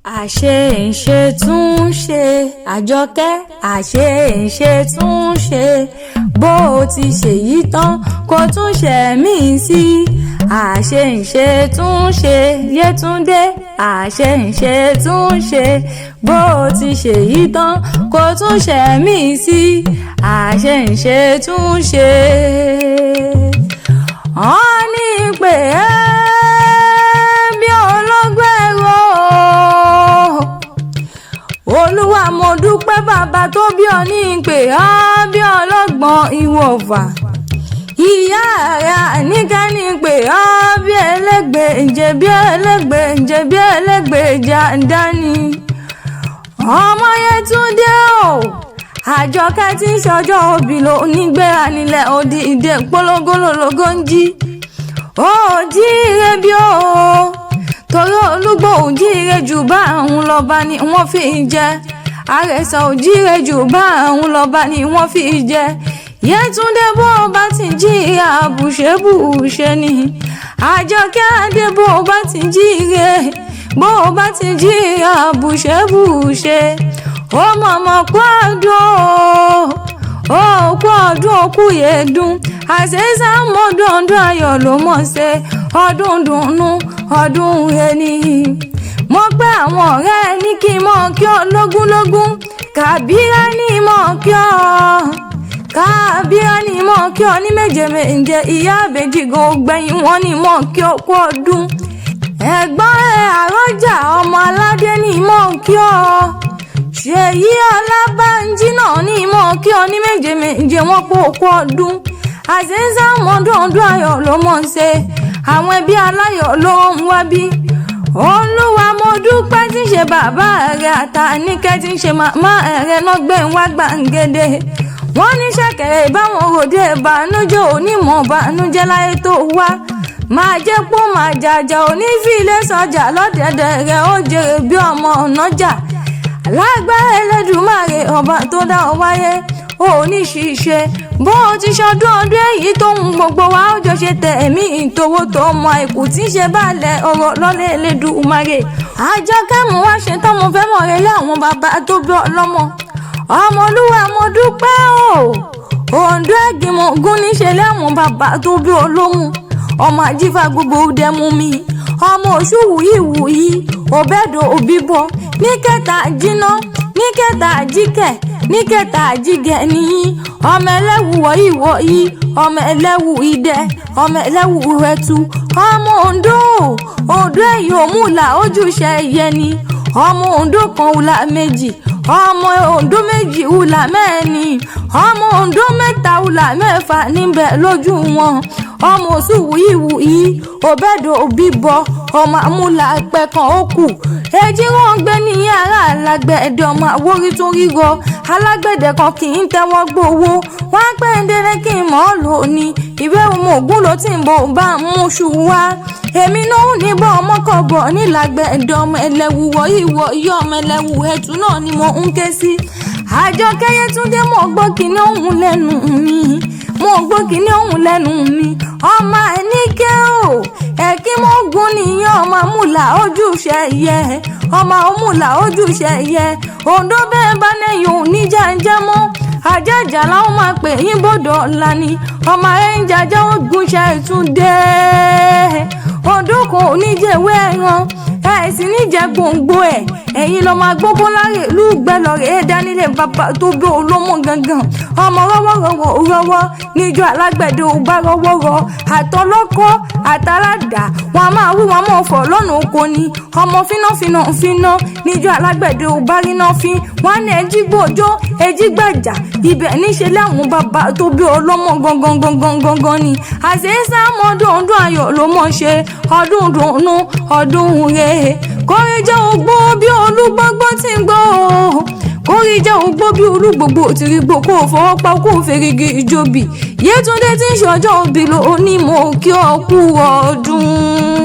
Àṣe ń ṣe tún ṣe, Àjọkẹ́, àṣe ń ṣe tún ṣe. Bó o ti ṣèyí tán, kó tún ṣe mí sí. Àṣe ń ṣe tún ṣe, Yétúndé, àṣe ń ṣe tún ṣe. Bó o ti ṣèyí tán, kó tún ṣe mí sí. Àṣe ń ṣe tún ṣe. Wọ́n ní pé bí ológbèrò. Olúwa, mo dúpẹ́. Bàbá tó bí ọ ní pé á bí ọlọ́gbọ́n ìwọ̀fà. Ìyá rẹ̀ Àníkẹ́ ní pé á bí ẹlẹ́gbẹ̀ẹ́jẹ, bí ẹlẹ́gbẹ̀ẹ́jẹ, bí ẹlẹ́gbẹ̀ẹ́jà dání. Ọmọ Yétúndé o, Àjọkẹ́ tí ń ṣọjọ́ òbí ló nígbéra nílẹ̀ òdì ìdè polówó ń jí. Ó jíire bí ó torí olúgbò ò jíire jù bá àwọn lọ́ba ni wọ́n fi jẹ. Àrẹ̀sà ò jíire jù bá àwọn lọ́ba ni wọ́n fi jẹ. Yétúndé, bó o bá ti jíire, àbùṣebùṣe ni. Àjọkẹ́ Adé, bó o bá ti jíire, bó o bá ti jíire, àbùṣebùṣe. Ó mọ̀mọ́ kú ọdún o, ó kú ọdún, òkú yẹ̀dùn. Àṣẹ́sà mọ́dún, ọdún ayọ̀ ló mọ̀ ṣe, ọdún dùnnú, ọdún ẹni. Mo pé àwọn ọ̀rẹ́ ní kí n mọ̀ kí ọ lógúnlógún. Kàbírá ní mọ̀ kí ọ, Kàbírá ní mọ̀ kí ọ ní méje méje. Ìyá àbèjì gan gbẹ̀yìn wọn ní mọ̀ kí ọ kú ọdún. Ẹ̀gbọ́n ẹ̀ Àrọ́jà ọmọ aládé ní mọ̀ kí ọ. Ṣèyí Ọlábànjí náà ní mọ̀ kí ọ ní méje méje, wọn kó kú ọdún. Àṣẹ́sà mọ́dún, ọdún ayọ̀ ló mọ̀ ń ṣe. Àwọn ẹbí aláyọ̀ ló ń wá bí. Olúwa, mo dúpẹ́ tí ń ṣe bàbá rẹ̀ àtàníkẹ́ tí ń ṣe màmá rẹ̀ lọ́gbẹ́ ń wá gbàǹgede. Wọ́n ní ṣẹ̀kẹ̀rẹ̀ ìbáwọn òde ìbànújẹ́, onímọ̀ ìbànújẹ́ láyé tó wá máa jẹ́ pọ́ máa jàjà onífìlẹ̀ sọjà lọ́dẹ̀dẹ̀ rẹ̀, ó jèrè bí ọmọ ọ̀nàjà lágbára Ẹlẹ́dùmarè, ọba tó dá ọ wáyé. Ò ní ṣiṣẹ́ bó o ti ṣọdún ọdún èyí tó ń gbogbo wa ó jọ ṣe tẹ̀mí ìtòwó tó ọmọ àìkú tí ń ṣe balẹ̀ ọ̀rọ̀ lọ́lẹ̀ Ẹlẹ́dùmarè. Àjọkẹ́, mú wá ṣe tán, mo fẹ́ mọ̀ rẹ lé àwọn bàbá tó bí ọlọ́mọ. Ọmọ olúwa, mo dúpẹ́ o. Òǹdó ẹ̀gìnmọ̀ ògún níṣẹ́ lé àwọn bàbá tó bí olóhùn. Ọmọ àjífà gbogbo dẹmu mi, ọmọ òṣù wùyí wùyí òbẹ́dọ̀ òbíbọ ní kẹta jiná, ní kẹta jíkẹ, ní kẹta jígẹ níyí. Ọmọ ẹlẹ́wù wọ̀nyí wọ̀nyí, ọmọ ẹlẹ́wù idẹ, ọmọ ẹlẹ́wù rẹ̀tù. Ọmọ Oǹdó, Oǹdó èyí òmùlà ojúṣe ẹyẹ ni. Ọmọ Oǹdó kan wùlà méjì, ọmọ Oǹdó méjì wùlà mẹ́rin, ọmọ Oǹdó mẹ́ta wùlà mẹ́fà níbẹ̀ lójú wọn. Ọmọ òsù wùyí wùyí òbẹ́dọ̀ òbíbọ, ọmọ àmúlà pẹ̀kan ó kù èjì wọn gbé ní ara alágbẹ̀dẹ. Ọmọ àwórí tó ríro alágbẹ̀dẹ kan kì í tẹ́wọ́ gbowó wọn á pẹ́ ń délé kí n mọ̀ ọ́ lò ní ìwé ọmọ ògún ló ti ń bọ̀ bá ń mú ṣu wá. Èmi náà ní bọ́ ọmọkọ̀bọ̀ nílàgbẹ̀dẹ. Ọmọ ẹlẹ́wù wọ ìwọ iye, ọmọ ẹlẹ́wù ẹ̀tù náà ni mo ń ké sí. Àjọkẹ́ Yétúndé, mo gbọ́ kíní ọ̀hún lẹ́nu mi, mo gbọ́ kíní ọ̀hún lẹ́nu mi. Ọmọ Àníkẹ́ o, ẹ̀kí mo gún nìyẹn. Ọmọ àmúlà ojúṣe yẹ, ọmọ àmúlà ojúṣe yẹ. Òǹdó bẹ́ẹ̀ bá lẹ́yìn òní jẹ́ńjẹ́ mọ́ àjàjà làwọn máa pè yín bọ́dọ̀ ọ̀la ni. Ọmọ rẹ̀ ń jàjà ògùnṣẹ́ ìtúndé. Òǹdó kan ò ní jẹ̀wé ẹran ẹ̀ sì ní jẹ gbòǹgbò ẹ̀. Ẹ̀yin lọ́ máa gbókó láre lùgbẹ́ lọ́rẹ̀ ẹ̀ dánilẹ̀ bàbá tó bí olómọ gangan. Ọmọ rọwọ́rọwọ́ rọwọ́ níjọ alágbẹ̀dẹ ò bá rọwọ́ rọ àtọlọ́kọ́ àtàládà, wọn a máa wú wọn mọ̀ fọ̀ lọ́nà oko ni. Ọmọ fínáfíná fíná níjọ alágbẹ̀dẹ ò bá ríná fín, wọn ní ẹjí gbòjó ẹjí gbàjà ibẹ̀ níṣẹ́ láwọn bàbá tó bí ọlọ́mọ gangan gangan gangan ni. Àṣẹ mọ́dún, ọdún ayọ̀ ló mọ̀ ṣe, ọdún dùnnú, ọdún rẹ̀ kórè jẹ́ ògbó bí olúgbọ́gbọ́ tí ń gbọ́ o. Kórè jẹ́ ògbó bí olúgbògbò tí rí gbò, kó fọwọ́ pa kó fèrègì ìjòbì. Yétúndé tí ń ṣọjọ́ òbí ló ní mo kí ọ kú ọdún.